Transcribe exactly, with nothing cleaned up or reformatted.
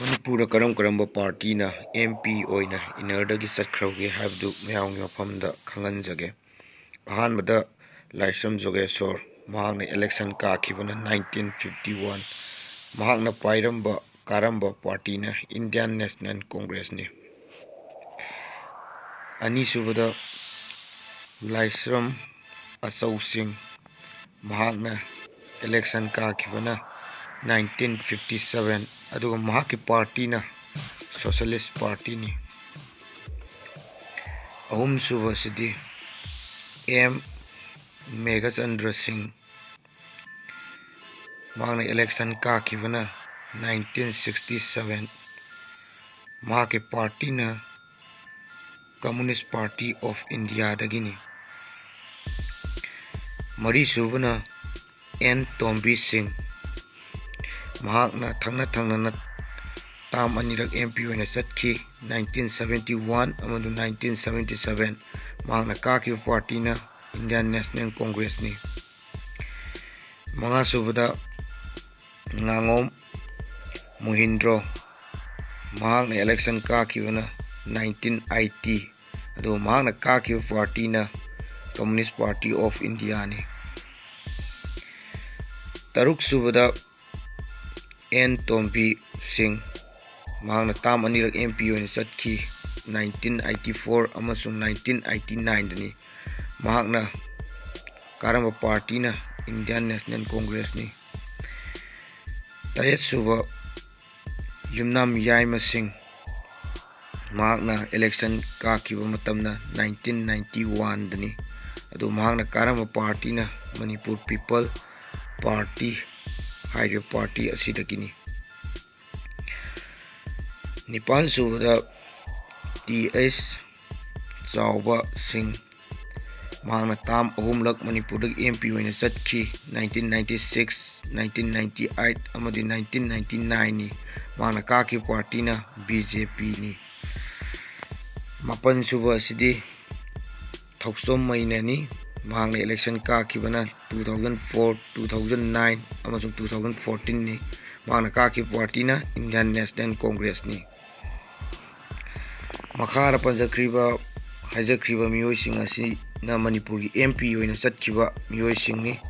ꯃꯅꯤꯄꯨꯔꯗ ꯀꯔꯝ ꯀꯔꯝꯕ ꯄꯥꯔꯇꯤꯅ ꯑꯦꯝ ꯄꯤ ꯑꯣꯏꯅ ꯏꯟꯅꯔꯗꯒꯤ ꯆꯠꯈ꯭ꯔꯕꯒꯦ ꯍꯥꯏꯕꯗꯨ ꯃꯌꯥꯝꯒꯤ ꯃꯐꯝꯗ ꯈꯪꯍꯟꯖꯒꯦ꯫ ꯑꯍꯥꯟꯕꯗ ꯂꯥꯏꯁ꯭ꯔꯝ ꯖꯣꯒꯦꯁꯣꯔ, ꯃꯍꯥꯛꯅ ꯏꯂꯦꯛꯁꯟ ꯀꯥꯈꯤꯕꯅ ꯅꯥꯏꯟꯇꯤꯟ ꯐꯤꯐꯇꯤ ꯋꯥꯟ꯫ ꯃꯍꯥꯛꯅ ꯄꯥꯏꯔꯝꯕ ꯀꯥꯔꯝꯕ ꯄꯥꯔꯇꯤꯅ ꯏꯟꯗꯤꯌꯥꯟ ꯅꯦꯁꯅꯦꯜ ꯀꯣꯡꯒ꯭ꯔꯦꯁꯅꯤ꯫ ꯑꯅꯤꯁꯨꯕꯗ ꯂꯥꯏꯁ꯭ꯔꯝ ꯑꯆꯧ ꯁꯤꯡ, ꯃꯍꯥꯛꯅ ꯏꯂꯦꯛꯁꯟ ꯀꯥꯈꯤꯕꯅ ꯅꯥꯏꯟꯇꯤꯟ ꯐꯤꯐꯇꯤ ꯁꯚꯦꯟ, ꯑꯗꯨꯒ ꯃꯍꯥꯛꯀꯤ ꯄꯥꯔꯇꯤꯅ ꯁꯣꯁꯤꯌꯦꯂꯤꯁ ꯄꯥꯔꯇꯤꯅꯤ꯫ ꯑꯍꯨꯝꯁꯨꯕ ꯑꯁꯤꯗꯤ ꯑꯦꯝ ꯃꯦꯘꯆꯟꯗ꯭ꯔ ꯁꯤꯡ, ꯃꯍꯥꯛꯅ ꯏꯂꯦꯛꯁꯟ ꯀꯥꯈꯤꯕꯅ ꯅꯥꯏꯟꯇꯤꯟ ꯁꯤꯛꯁꯇꯤ ꯁꯚꯦꯟ꯫ ꯃꯍꯥꯛꯀꯤ ꯄꯥꯔꯇꯤꯅ ꯀꯝꯃꯨꯅꯤꯁ ꯄꯥꯔꯇꯤ ꯑꯣꯐ ꯏꯟꯗꯤꯌꯥꯗꯒꯤꯅꯤ꯫ ꯃꯔꯤꯁꯨꯕꯅ ꯑꯦꯟ ꯇꯣꯝꯕꯤ ꯁꯤꯡ꯫ ꯃꯍꯥꯛꯅ ꯊꯪꯅ ꯊꯪꯅꯅ ꯇꯥꯝ ꯑꯅꯤꯔꯛ ꯑꯦꯝ ꯄꯤ ꯑꯣꯏꯅ ꯆꯠꯈꯤ, ꯅꯥꯏꯟꯇꯤꯟ ꯁꯚꯦꯟꯇꯤ ꯋꯥꯟ ꯑꯃꯗꯤ ꯅꯥꯏꯟꯇꯤꯟ ꯁꯚꯦꯟꯇꯤ ꯁꯚꯦꯟ꯫ ꯃꯍꯥꯛꯅ ꯀꯥꯈꯤꯕ ꯄꯥꯔꯇꯤꯅ ꯏꯟꯗꯤꯌꯥꯟ ꯅꯦꯁꯅꯦꯜ ꯀꯣꯡꯒ꯭ꯔꯦꯁꯅꯤ꯫ ꯃꯉꯥꯁꯨꯕꯗ ꯉꯥꯉꯣꯝ ꯃꯣꯍꯤꯟꯗ꯭ꯔꯣ, ꯃꯍꯥꯛꯅ ꯏꯂꯦꯛꯁꯟ ꯀꯥꯈꯤꯕꯅ ꯅꯥꯏꯟꯇꯤꯟ ꯑꯥꯏꯇꯤ, ꯑꯗꯨꯒ ꯃꯍꯥꯛꯅ ꯀꯥꯈꯤꯕ ꯄꯥꯔꯇꯤꯅ ꯀꯝꯃꯨꯅꯤꯁ ꯄꯥꯔꯇꯤ ꯑꯣꯐ ꯏꯟꯗꯤꯌꯥꯅꯤ꯫ ꯇꯔꯨꯛꯁꯨꯕꯗ ꯑꯦꯟ ꯇꯣꯝꯕꯤ ꯁꯤꯡ, ꯃꯍꯥꯛꯅ ꯇꯥꯝ ꯑꯅꯤꯔꯛ ꯑꯦꯝ ꯄꯤ ꯑꯣꯏꯅ ꯆꯠꯈꯤ, ꯅꯥꯏꯟꯇꯤꯟ ꯑꯥꯏꯇꯤ ꯐꯣꯔ ꯑꯃꯁꯨꯡ ꯅꯥꯏꯟꯇꯤꯟ ꯑꯥꯏꯇꯤ ꯅꯥꯏꯟꯗꯅꯤ꯫ ꯃꯍꯥꯛꯅ ꯀꯥꯔꯝꯕ ꯄꯥꯔꯇꯤꯅ ꯏꯟꯗꯤꯌꯥꯟ ꯅꯦꯁꯅꯦꯜ ꯀꯣꯡꯒ꯭ꯔꯦꯁꯅꯤ꯫ ꯇꯔꯦꯠꯁꯨꯕ ꯌꯨꯝꯅꯥꯝ ꯌꯥꯏꯃ ꯁꯤꯡ, ꯃꯍꯥꯛꯅ ꯏꯂꯦꯛꯁꯟ ꯀꯥꯈꯤꯕ ꯃꯇꯝꯅ ꯅꯥꯏꯟꯇꯤꯟ ꯅꯥꯏꯟꯇꯤ ꯋꯥꯟꯗꯅꯤ꯫ ꯑꯗꯨ ꯃꯍꯥꯛꯅ ꯀꯥꯔꯝꯕ ꯄꯥꯔꯇꯤꯅ ꯃꯅꯤꯄꯨꯔ ꯄꯤꯄꯜ ꯄꯥꯔꯇꯤ ꯍꯥꯏꯔꯤꯕ ꯄꯥꯔꯇꯤ ꯑꯁꯤꯗꯒꯤꯅꯤ꯫ ꯅꯤꯄꯥꯜꯁꯨꯕꯗ ꯇꯤ ꯑꯩꯆ ꯆꯥꯎꯕ ꯁꯤꯡ, ꯃꯍꯥꯛꯅ ꯇꯥꯝ ꯑꯍꯨꯝꯂꯛ ꯃꯅꯤꯄꯨꯔꯗꯒꯤ ꯑꯦꯝ ꯄꯤ ꯑꯣꯏꯅ ꯆꯠꯈꯤ, nineteen ninety six, nineteen ninety eight ꯑꯃꯗꯤ ꯅꯥꯏꯟꯇꯤꯟ ꯅꯥꯏꯟꯇꯤ ꯅꯥꯏꯟꯅꯤ꯫ ꯃꯍꯥꯛꯅ ꯀꯥꯈꯤꯕ ꯄꯥꯔꯇꯤꯅ ꯕꯤ ꯖꯦ ꯄꯤꯅꯤ꯫ ꯃꯥꯄꯜꯁꯨꯕ ꯑꯁꯤꯗꯤ ꯊꯧꯆꯣꯝ ꯃꯩꯅꯅꯤ꯫ ꯃꯍꯥꯛꯅ ꯏꯂꯦꯛꯁꯟ ꯀꯥꯈꯤꯕꯅ two thousand four, two thousand nine ꯑꯃꯁꯨꯡ ꯇꯨ ꯊꯥꯎꯖꯟ ꯐꯣꯔꯇꯤꯟꯅꯤ꯫ ꯃꯍꯥꯛꯅ ꯀꯥꯈꯤꯕ ꯄꯥꯔꯇꯤꯅ ꯏꯟꯗꯤꯌꯥꯟ ꯅꯦꯁꯅꯦꯜ ꯀꯣꯡꯒ꯭ꯔꯦꯁꯅꯤ꯫ ꯃꯈꯥꯗ ꯄꯟꯖꯈ꯭ꯔꯤꯕ, ꯍꯥꯏꯖꯈ꯭ꯔꯤꯕ ꯃꯤꯑꯣꯏꯁꯤꯡ ꯑꯁꯤꯅ ꯃꯅꯤꯄꯨꯔꯒꯤ ꯑꯦꯝ ꯄꯤ ꯑꯣꯏꯅ ꯆꯠꯈꯤꯕ ꯃꯤꯑꯣꯏꯁꯤꯡꯅꯤ꯫